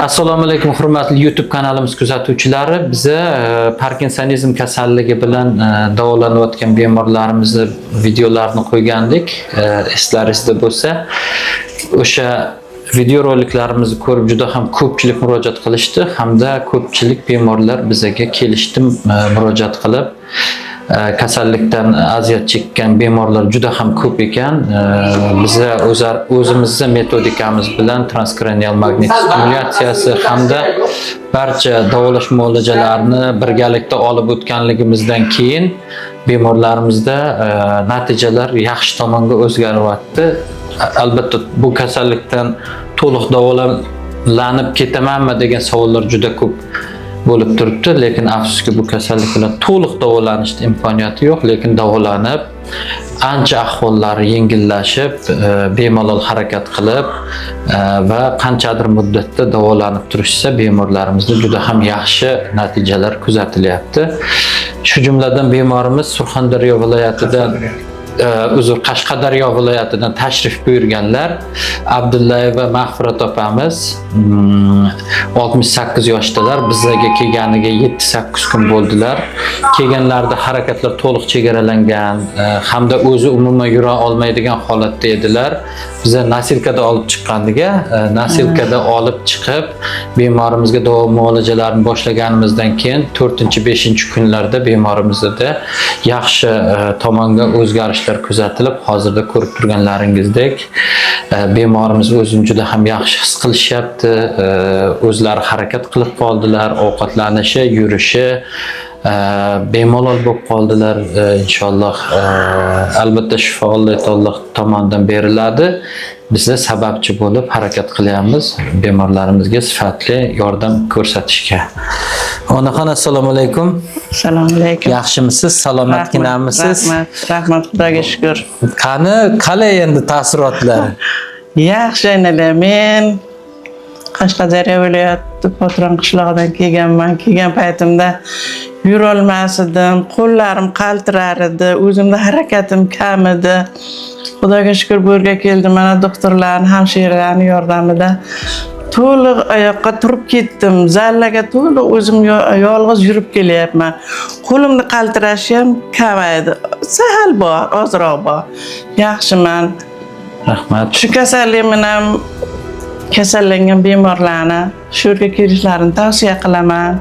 Assalomu alaykum, hurmatli YouTube kanalimiz kuzatuvchilari. Biza parkinsonizm kasalligi bilan davolanayotgan bemorlarimizni videolarini qo'ygandik. Eslaringizda bo'lsa, o'sha videoroliklarimizni ko'rib juda ham ko'pchilik murojaat qilishdi hamda ko'pchilik bemorlar bizaga kelishdi, murojaat qilib, kasallikdan aziyat chekkan bemorlar juda ham ko'p ekan. Biza o'zimizni metodikamiz bilan transkranial magnit stimulyatsiyasi hamda barcha davolash muolajalarini birgalikda olib o'tganligimizdan keyin bemorlarimizda natijalar yaxshi tomonga o'zgaryapti. Albatta, bu kasallikdan to'liq davolanib ketamanmi degan savollar juda ko'p bo'lib turibdi, lekin afsuski, bu kasallik bilan to'liq davolanishni imkoniyati yo'q, lekin davolanib, ancha ahvollari yengillashib, bemalol harakat qilib va qanchadir muddatda davolanib turishsa, bemorlarimizda juda ham yaxshi natijalar kuzatilyapti. Shu jumladan, bemorimiz Surxondaryo viloyatidan, uzr, Qashqadaryo viloyatidan tashrif buyurganlar. Abdullayeva Mag'firat opamiz, 68 yoshdalar. Bizlarga kelganiga 7-8 kun bo'ldilar. Kelganlarida harakatlar to'liq chegaralangan hamda o'zi umuman yura olmaydigan holatda edilar. Biza носилка da olib chiqqandik, носилка da olib chiqib, bemorimizga davo muolajalarini boshlaganimizdan keyin 4-5 kunlarda bemorimizda yaxshi tomonga o'zgarishlar kuzatilib, hozirda ko'rib turganlaringizdek, bemorimiz o'zini juda ham yaxshi his qilishyapti, o'zlari harakat qilib qoldilar, ovqatlanishi, yurishi bemalol bo'lib qoldilar. Inshaalloh, albatta shifo Alloh taolo tomonidan beriladi. Biza sababchi bo'lib harakat qilyapmiz bemorlarimizga sifatli yordam ko'rsatishga. Onaxon, assalomu alaykum. Assalomu alaykum. Yaxshimisiz, salomatginamisiz? Rahmat, rahmat, Xudoga shukur. Qani, qalay endi taassurotlar? Yaxshi aynalar. Men Qashqadaryo viloyati Potron qishlog'idan kelganman. Kelgan paytimda yurolmas edim, qo'llarim qaltirar edi, o'zimda harakatim kam edi. Xudoga shukur, bu yerga keldim. Mana doktorlarning, hamshiralarning yordamida to'liq oyoqqa turib ketdim. Zallaga to'liq o'zim yolg'iz yurib kelyapman. Qo'limni qaltirashi ham kamaydi. Sal bor, ozroq bor. Yaxshiman. Rahmat. Shu kasallik bilan kasallangan bemorlarni shu yerga kelishlarini tavsiya qilaman.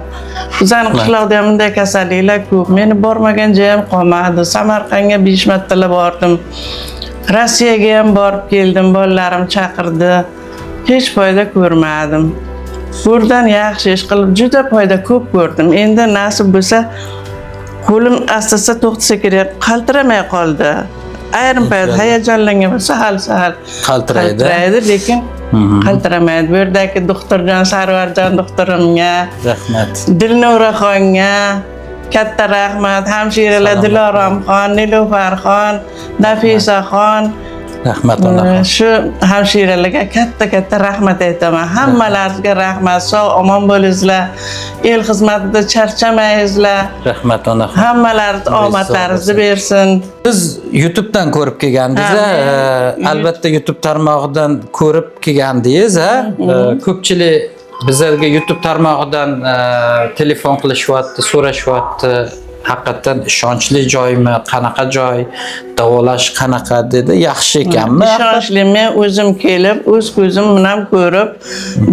Bizani qishloqda ham bunday kasalliklar ko'p. Meni bormagan joyim qolmadi. Samarqandga 5 martalab bordim. Rossiyaga ham borib keldim, bolalarim chaqirdi. Hech foyda ko'rmadim. Buradan yaxshi ish qilib juda foyda ko'p ko'rdim. Endi nasib bo'lsa, qo'lim asta-asta to'xtasa kerak, qaltiramay qoldi. Ayrim payt hayajonlangan bo'lsa, hal sal Qaltiraydi. Qaltiraydi, lekin qaltiramaydi. Bu yerdagi doktorjon, Sarvarjon doktorimga, Rahmat. Dilnuraxonga katta rahmat. Hamshiralar Salomat. Diloromxon, Nilufarxon, Nafisaxon, Rahmat, onaxon. Shu hamshiralarga katta katta rahmat aytaman. Hammalariga rahmat. Sog' omon bo'lingizlar. El xizmatida charchamaysizlar. Rahmat, onaxon. Hammalaringiz omadlaringizni bersin. Siz YouTube'dan ko'rib kelgandingiz, Ha, a? Albatta, YouTube tarmog'idan ko'rib kelgandingiz, a? Ko'pchilik bizlarga YouTube tarmog'idan telefon qilishyapti, so'rashyapti. Haqiqatdan ishonchli joymi, qanaqa joy, davolash qanaqa dedi. Yaxshi ekanmi? Ishonchli. Men o'zim kelib, o'z ko'zim bilan ko'rib,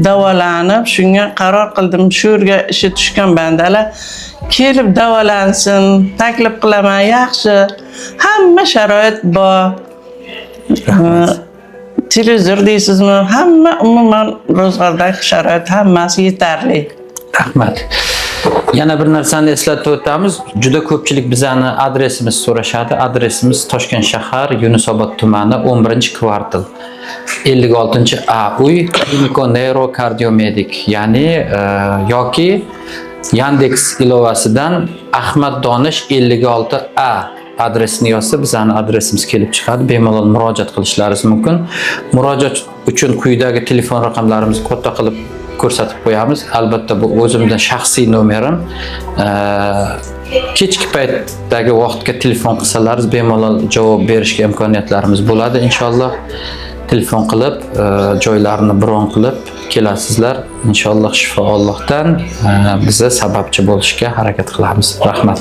davolanib, shunga qaror qildim. Shu yerga ishi tushgan bandalar kelib davolansin, taklif qilaman. Yaxshi, hamma sharoit bor. Televizor deysizmi, hamma, umuman ro'zg'ordagi sharoit hammasi yetarli. Rahmat. Yana bir narsani eslatib o'tamiz. Juda ko'pchilik bizani adresimizni so'rashadi. Adresimiz Toshkent shahar, Yunusobod tumani, 11-kvartal. 56 A uy, Kliniko Neuro Kardiomedik. Ya'ni yoki Yandex ilovasidan Ahmad Donish 56 A adresini yozsa, bizani adresimiz kelib chiqadi. Bemalol murojaat qilishlaringiz mumkin. Murojaat uchun quyidagi telefon raqamlarimizni katta qilib ko'rsatib qo'yamiz. Albatta, bu o'zimdan shaxsiy nomerim. Kechki paytdagi vaqtga telefon qilsalaringiz, bemalol javob berishga imkoniyatlarimiz bo'ladi inshaalloh. Telefon qilib, joylarini bron qilib kelasizlar. Inshaalloh shifo Allohdan, biza sababchi bo'lishga harakat qilamiz. Rahmat.